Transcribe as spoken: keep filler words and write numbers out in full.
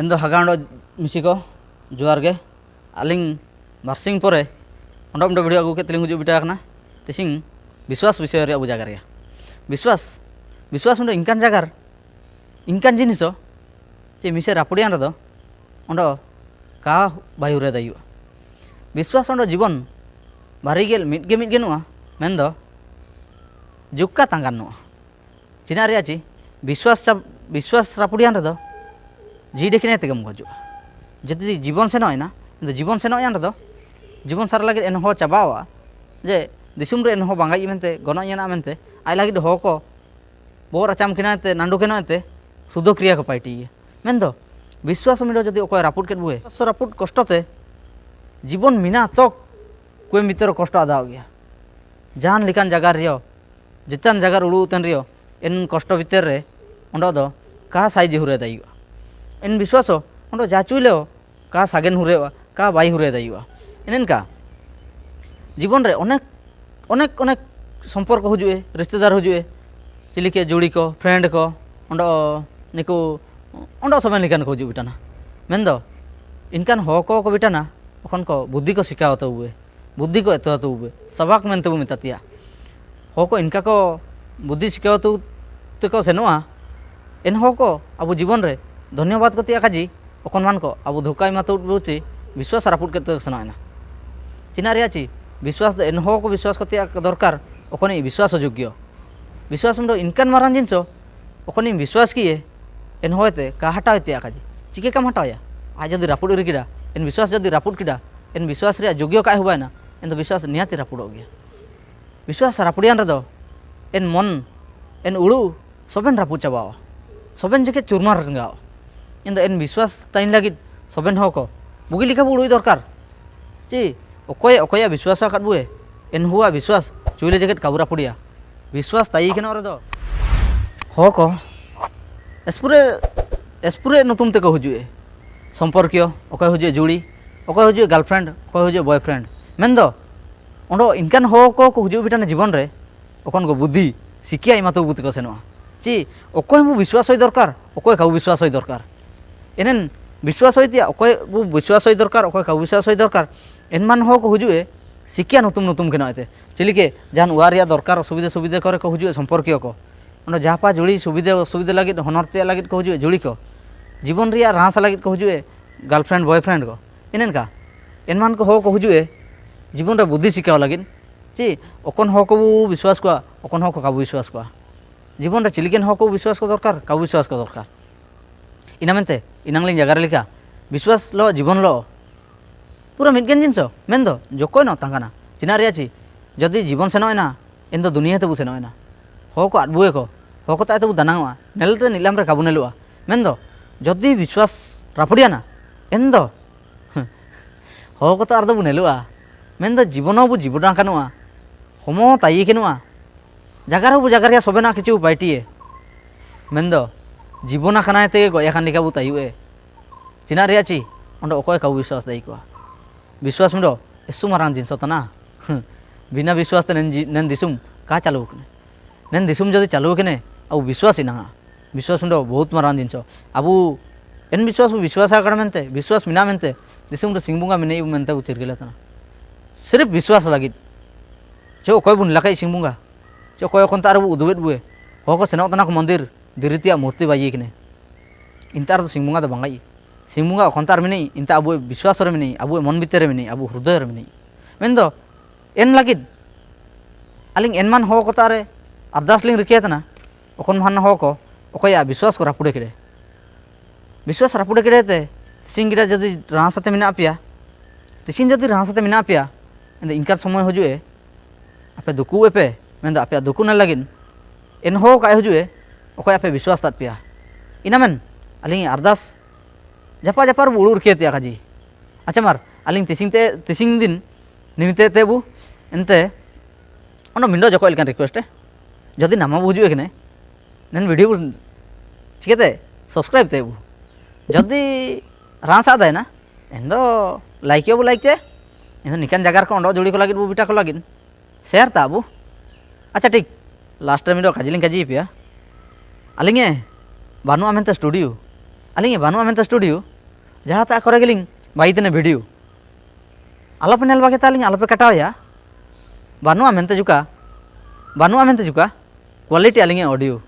ᱮᱱᱫᱚ ᱦᱟᱜᱟ ᱚᱸᱰᱚᱜ ᱢᱤᱥᱤ ᱠᱚ, ᱡᱚᱦᱟᱨ ᱜᱮ᱾ ᱟᱹᱞᱤᱧ ᱵᱟᱨᱥᱤᱧ ᱯᱚᱨᱮ ᱚᱸᱰᱚᱜ ᱢᱤᱫᱴᱮᱱ video ᱟᱹᱜᱩ ᱠᱟᱛᱮ ᱞᱤᱧ ᱦᱤᱡᱩᱜ ᱵᱤᱴᱟᱹᱣ ᱟᱠᱟᱱᱟ᱾ ᱛᱤᱥᱤᱝ ᱵᱤᱥᱣᱟᱥ ᱵᱤᱥᱚᱭ ᱨᱮ ᱟᱵᱚ ᱡᱟᱭᱜᱟ ᱨᱮᱭᱟᱜ ᱵᱤᱥᱣᱟᱥ, ᱵᱤᱥᱣᱟᱥ ᱚᱸᱰᱮ ᱤᱱᱠᱟᱱ ᱡᱟᱭᱜᱟ ᱨᱮ, ᱤᱱᱠᱟᱱ ᱡᱤᱱᱤᱥ ᱫᱚ ᱪᱮ ᱢᱤᱥᱮ ᱨᱟᱹᱯᱩᱫᱤᱭᱟᱱ ᱨᱮᱫᱚ ᱚᱸᱰᱮ ᱠᱟ ᱵᱟᱭ ᱦᱩᱨᱮ ᱫᱟᱭᱩᱜᱼᱟ᱾ ᱵᱤᱥᱣᱟᱥ ᱚᱸᱰᱮ ᱡᱤᱵᱚᱱ ᱵᱟᱨᱤ ᱜᱮ ᱢᱤᱫ ᱜᱮ ᱢᱤᱫ ᱜᱮ ᱱᱩᱜᱼᱟ, ᱢᱮᱱᱫᱚ ᱡᱩᱜᱽ ᱠᱟ ᱛᱟᱸᱜᱟᱱ ᱱᱩᱜᱼᱟ᱾ ᱪᱤᱱᱟ ᱨᱮᱭᱟᱜ ᱪᱤ ᱵᱤᱥᱣᱟᱥ ᱪᱟᱵ-, ᱵᱤᱥᱣᱟᱥ ᱨᱟᱹᱯᱩᱫᱤᱭᱟᱱ ᱨᱮᱫᱚ ᱡᱤᱣᱤ ᱰᱮᱠᱷᱤᱱᱟᱭ ᱛᱮᱜᱮᱢ ᱜᱚᱡᱚᱜᱼᱟ᱾ ᱡᱩᱫᱤ ᱡᱤᱵᱚᱱ ᱥᱮᱱᱚᱜ ᱮᱱᱟ, ᱮᱱᱫᱚ ᱡᱤᱵᱚᱱ ᱥᱮᱱᱚᱜ ᱮᱱ ᱨᱮᱫᱚ ᱡᱤᱵᱚᱱ ᱥᱟᱨᱟ ᱞᱟᱹᱜᱤᱫ ᱮᱱᱦᱚᱸ ᱪᱟᱵᱟᱣᱟ᱾ ᱡᱮ ᱫᱤᱥᱚᱢ ᱨᱮ ᱮᱱᱦᱚᱸ ᱵᱟᱝᱜᱟᱡ ᱢᱮᱱᱛᱮ, ᱜᱚᱱᱚᱜ ᱮᱱᱟ ᱢᱮᱱᱛᱮ, ᱟᱡ ᱞᱟᱹᱜᱤᱫ ᱦᱚᱲ ᱠᱚ ᱵᱚᱦᱚᱜ ᱨᱟᱪᱟᱢ ᱠᱤᱱᱟ ᱮᱱᱛᱮ, ᱱᱟᱱᱰᱩ ᱠᱤᱱᱟ ᱮᱱᱛᱮ, ᱥᱩᱫᱷᱚ ᱠᱨᱤᱭᱟ ᱠᱚ ᱯᱟᱭᱴᱤᱭᱟ᱾ ᱢᱮᱱᱫᱚ ᱵᱤᱥᱣᱟᱥ ᱢᱤᱰᱚ ᱡᱩᱫᱤ ᱚᱠᱚᱭ ᱨᱟᱹᱯᱩᱫ ᱠᱮᱫ ᱵᱚᱭᱮ, ᱵᱤᱥᱣᱟᱥ ᱨᱟᱹᱯᱩᱫ ᱠᱚᱥᱴᱚ ᱛᱮ ᱡᱤᱵᱚᱱ ᱢᱮᱱᱟᱜ ᱛᱚᱠ ᱠᱚᱭᱮᱢ ᱵᱷᱤᱛᱤᱨ ᱨᱮ ᱠᱚᱥᱴᱚ ᱟᱫᱟᱣ ᱜᱮᱭᱟ᱾ ᱡᱟᱦᱟᱱ ᱞᱮᱠᱟᱱ ᱡᱟᱭᱜᱟ ᱨᱮᱭᱚ, ᱡᱮᱛᱟᱱ ᱡᱟᱭᱜᱟ ᱨᱮ ᱩᱲᱩ ᱩᱛᱟᱹᱱ ᱨᱮᱭᱚ, ᱮᱱ ᱠᱚᱥᱴᱚ ᱵᱷᱤᱛᱤᱨ ᱨᱮ ᱚᱸᱰᱮ ᱫᱚ ᱠᱟ ᱥᱟᱭ ᱡᱤᱦᱩᱨᱮ ᱫᱟᱭᱩᱜᱼᱟ᱾ ᱮᱱ ᱵᱤᱥᱣᱟᱥᱚ ᱚᱸᱰᱮ ᱡᱟ ᱪᱩᱭ ᱞᱮᱣ ᱠᱟ ᱥᱟᱜᱮᱱ ᱦᱩᱨᱮᱣᱟ, ᱠᱟ ᱵᱟᱭ ᱦᱩᱨᱮ ᱫᱟᱭᱩᱜᱼᱟ᱾ ᱮᱱᱮᱱᱠᱟ ᱡᱤᱵᱚᱱ ᱨᱮ ᱚᱱᱮᱠ, ᱚᱱᱮᱠ, ᱚᱱᱮᱠ ᱥᱚᱢᱯᱚᱨᱠᱚ ᱦᱤᱡᱩᱜᱼᱮ, ᱨᱤᱥᱛᱮᱫᱟᱨ ᱦᱤᱡᱩᱜᱼᱮ, ᱪᱤᱞᱤᱠᱮ ᱡᱩᱲᱤ ᱠᱚ, friend ᱠᱚ, ᱚᱸᱰᱮ ᱱᱤᱠᱩ, ᱚᱸᱰᱮ ᱥᱚᱵᱮᱱ ᱞᱮᱠᱟᱱ ᱠᱚ ᱦᱤᱡᱩᱜ ᱵᱤᱴᱟᱱᱟ᱾ ᱢᱮᱱᱫᱚ ᱤᱱᱠᱟᱱ ᱦᱚᱲ ᱠᱚ, ᱠᱚ ᱵᱤᱴᱟᱱᱟ, ᱚᱠᱷᱚᱱ ᱠᱚ ᱵᱩᱫᱽᱫᱷᱤ ᱠᱚ ᱥᱤᱠᱷᱟᱣ ᱛᱟᱵᱚᱭᱮ᱾ ᱵᱩᱫᱽᱫᱷᱤ ᱠᱚ ᱮᱛᱚᱦᱚᱵ ᱛᱟᱵᱚ ᱵᱮ, ᱥᱟᱵᱟᱠ ᱢᱮᱱᱛᱮ ᱵᱚ ᱢᱮᱛᱟ ᱛᱮᱭᱟ᱾ ᱦᱚᱲ ᱠᱚ ᱤᱱᱠᱟ ᱠᱚ ᱵᱩᱫᱽᱫᱷᱤ ᱥᱤᱠᱷᱟᱣ ᱛᱮᱠᱚ ᱥᱮᱱᱚᱜᱼᱟ, ᱮᱱᱦᱚᱸ ᱠᱚ ᱟᱵᱚ ᱡᱤᱵᱚᱱ ᱨᱮ ᱫᱷᱚᱱᱭᱚᱵᱟᱫ ᱠᱚ ᱛᱮᱭᱟᱜ ᱠᱟᱡᱤ, ᱚᱠᱷᱚᱱ ᱢᱟᱱ ᱠᱚ ᱟᱵᱚ ᱫᱷᱳᱠᱟ ᱮᱢᱟ ᱛᱟᱵᱚ ᱪᱮ ᱵᱤᱥᱣᱟᱥ ᱨᱟᱹᱯᱩᱫ ᱠᱟᱛᱮ ᱠᱚ ᱥᱮᱱᱚᱜ ᱮᱱᱟ᱾ ᱪᱤᱱᱟ ᱨᱮᱭᱟᱜ ᱪᱮ ᱵᱤᱥᱣᱟᱥ ᱫᱚ ᱮᱱᱦᱚᱸ ᱠᱚ ᱵᱤᱥᱣᱟᱥ ᱠᱚ ᱛᱮᱭᱟᱜ ᱫᱚᱨᱠᱟᱨ, ᱚᱠᱷᱚᱱᱤ ᱵᱤᱥᱣᱟᱥ ᱚᱡᱳᱜᱽᱜᱚ᱾ ᱵᱤᱥᱣᱟᱥ ᱫᱚ ᱤᱱᱠᱟᱱ ᱢᱟᱨᱟᱝ ᱡᱤᱱᱤᱥ, ᱚᱠᱷᱚᱱᱤᱧ ᱵᱤᱥᱣᱟᱥ ᱠᱤᱭᱮ, ᱮᱱᱦᱚᱸ ᱛᱮ ᱠᱟ ᱦᱟᱴᱟᱣ ᱛᱮᱭᱟᱜ ᱠᱟᱡᱤ᱾ ᱪᱤᱠᱟᱹ ᱠᱟᱢ ᱦᱟᱴᱟᱣᱭᱟ? ᱟᱡ ᱡᱩᱫᱤ ᱨᱟᱹᱯᱩᱫ ᱤᱨ ᱠᱮᱫᱟ, ᱮᱱ ᱵᱤᱥᱣᱟᱥ ᱡᱩᱫᱤ ᱨᱟᱹᱯᱩᱫ ᱠᱮᱫᱟ, ᱮᱱ ᱵᱤᱥᱣᱟᱥ ᱨᱮᱭᱟᱜ ᱡᱳᱜᱽᱜᱚ ᱠᱟᱡ ᱦᱚᱸ ᱵᱟᱭᱱᱟ, ᱮᱱ ᱫᱚ ᱵᱤᱥᱣᱟᱥ ᱱᱤᱦᱟᱹᱛᱤ ᱨᱟᱹᱯᱩᱫᱚᱜ ᱜᱮᱭᱟ᱾ ᱵᱤᱥᱣᱟᱥ ᱨᱟᱹᱯᱩᱫᱤᱭᱟᱱ ᱨᱮᱫᱚ ᱮᱱ ᱢᱚᱱ, ᱮᱱ ᱩᱲᱩ, ᱥᱚᱵᱮᱱ ᱨᱟᱹᱯᱩᱫ ᱪᱟᱵᱟᱣᱟ, ᱥᱚᱵᱮᱱ ᱡᱮᱠᱮ ᱪᱩᱨᱢᱟᱨ ᱨᱮᱸᱜᱟᱣᱟ᱾ ᱮᱱ ᱫᱚ ᱮᱱ ᱵᱤᱥᱣᱟᱥ ᱛᱟᱦᱮᱱ ᱞᱟᱹᱜᱤᱫ ᱥᱚᱵᱮᱱ ᱦᱚᱲ ᱠᱚ ᱵᱩᱜᱤ ᱞᱮᱠᱟ ᱵᱚ ᱩᱲᱩᱭ ᱫᱚᱨᱠᱟᱨ᱾ ᱪᱮ ᱚᱠᱚᱭ ᱚᱠᱚᱭᱟᱜ ᱵᱤᱥᱣᱟᱥ ᱟᱠᱟᱫ ᱵᱚᱭᱮ, ᱮᱱᱦᱚᱸ ᱵᱤᱥᱣᱟᱥ ᱪᱩᱭᱞᱮ ᱡᱮᱠᱮ ᱠᱟᱵᱩ ᱨᱟᱹᱯᱩᱫᱤᱭᱟ᱾ ᱵᱤᱥᱣᱟᱥ ᱛᱟᱭᱤ ᱠᱟᱱᱟ ᱨᱮᱫᱚ ᱦᱚᱲ ᱠᱚ ᱮᱥᱯᱩᱨᱮ, ᱮᱥᱯᱩᱨᱮ ᱱᱩᱛᱩᱢ ᱛᱮᱠᱚ ᱦᱤᱡᱩᱜᱼᱮ᱾ ᱥᱚᱢᱯᱚᱨᱠᱤᱭᱚ, ᱚᱠᱚᱭ ᱦᱤᱡᱩᱜᱼᱮ ᱡᱩᱲᱤ, ᱚᱠᱚᱭ ᱦᱤᱡᱩᱜᱼᱮ girlfriend, ᱚᱠᱚᱭ ᱦᱤᱡᱩᱜᱼᱮ boyfriend᱾ ᱢᱮᱱᱫᱚ ᱚᱸᱰᱮ ᱤᱱᱠᱟᱱ ᱦᱚᱲ ᱠᱚ, ᱠᱚ ᱦᱤᱡᱩᱜ ᱵᱤᱴᱟᱱᱟ ᱡᱤᱵᱚᱱ ᱨᱮ, ᱚᱠᱷᱚᱱ ᱠᱚ ᱵᱩᱫᱽᱫᱷᱤ ᱥᱤᱠᱷᱭᱟ ᱮᱢᱟ ᱛᱟᱵᱚ ᱵᱩᱛᱤ ᱠᱚ ᱥᱮᱱᱚᱜᱼᱟ᱾ ᱪᱮ ᱚᱠᱚᱭ ᱵᱚ ᱵᱤᱥᱣᱟᱥ ᱦᱩᱭ ᱫᱚᱨᱠᱟᱨ, ᱚᱠᱚᱭ ᱠᱟᱵᱚ ᱵᱤᱥᱣᱟᱥ ᱦᱩᱭ ᱫᱚᱨᱠᱟᱨ᱾ Enen biswas hoitia, okoy bu biswas hoi dorkar, okoy kabu biswas hoi dorkar. Enman ho ko hujuge, sikia nutum nutum kena ete. Chilike, jan uari ya dorkar, osubide subide kore ko hujuge, somporkiyo ko. Ono japa juri subide osubide lagit, honor tia lagit ko hujuge, juri ko. Jibon ria rasa lagit ko hujuge, girlfriend, boyfriend ko. Enen ka. Enman ko ho ko hujuge, jibon re buddi sikawa lagit. Chi, okon ho ko bu biswas kua, okon ho ko kabu biswas kua. Jibon re chiliken ho ko biswas ko dorkar, kabu biswas ko dorkar. Ina mente, inang ling jaga re lika, biswas lo, jibon lo. Pura mitgen jinso, mendo, jokoi no tangkana. China ria chi, jodi jibon seno ena, endo dunia te bu seno ena. Ho ko atbu eko, ho ko ta te bu danang wa, nel te nilam re kabu nelua. Mendo, jodi biswas rapudiana, endo. Ho ko ta ardo bu nelua. Mendo, jibon bu jibon kanua. Homo tayi kenua. Jagar bu jagar ya sobena kichu paiti e. Mendo, jibon akana ete go ya kan lika bu tayu e. China ria chi, ondo okoy kabu biswas dai kua. Biswas mindo, esu marang jinso tana. Bina biswas te nen ji-, nen disum, ka chalu kene. Nen disum jodi chalu kene, au biswas inanga. Biswas mindo, bohut marang jinso. Abu, en biswas bu biswas akana mente, biswas mina mente, disum re singbunga mine ibu mente bu tirgele tana. Sirip biswas lagit. Cho okoy bun lakai singbunga. Cho okoy okon ta aru bu udubet bue. Ho ko seno tana ko mondir. Diritia murti bayi kene. Inta ardo singbunga da bangai. Singbunga okon ta ar minei, inta abu biswas re minei, abu mon bite re minei, abu hrudoy re minei. Mendo, en lagit. Aling enman ho ko ta re, ardas ling rike tana. Okon mahan ho ko, okoy ya biswas ko rapude kede. Biswas rapude kede te, tising gida jodi rasa te mina apia. Tising jodi rasa te mina apia. Ende inkat somoy hujuge. Ape duku epe, mendo ape duku na lagin. En ho ka hujuge, okoy ape biswas tat pia. Ina men, aling ardas, japa japa bu ulur ke tia kaji. Acha mar, aling tising te, tising din, nimite te bu, ente, ono mindo joko elkan request e. Jodi nama bu hujuge kene, nen video bu, chikete, subscribe te bu. Jodi rasa da na, endo, like yo bu like te, endo nikan jagar ko ondo juri ko lagin bu bita ko lagin. Share ta bu. Acha, thik. Last time do kajiling kaji pia. Alinge, banu amen te studio. ᱟᱹᱞᱤᱧ ᱵᱟᱹᱱᱩᱜᱼᱟ ᱢᱮᱱᱛᱮ studio, ᱡᱟᱦᱟᱸ ᱛᱟᱜ ᱠᱚᱨᱮ ᱜᱮᱞᱤᱧ ᱵᱟᱭᱤ ᱛᱮᱱᱮ video᱾ ᱟᱞᱚᱯᱮ ᱧᱮᱞ ᱵᱟᱜᱮ ᱛᱟᱹᱞᱤᱧ, ᱟᱞᱚᱯᱮ ᱠᱟᱴᱟᱣᱮᱭᱟ᱾ ᱵᱟᱹᱱᱩᱜᱼᱟ ᱢᱮᱱᱛᱮ ᱡᱩᱠᱟ, ᱵᱟᱹᱱᱩᱜᱼᱟ ᱢᱮᱱᱛᱮ ᱡᱩᱠᱟ, quality ᱟᱹᱞᱤᱧᱟᱜ audio᱾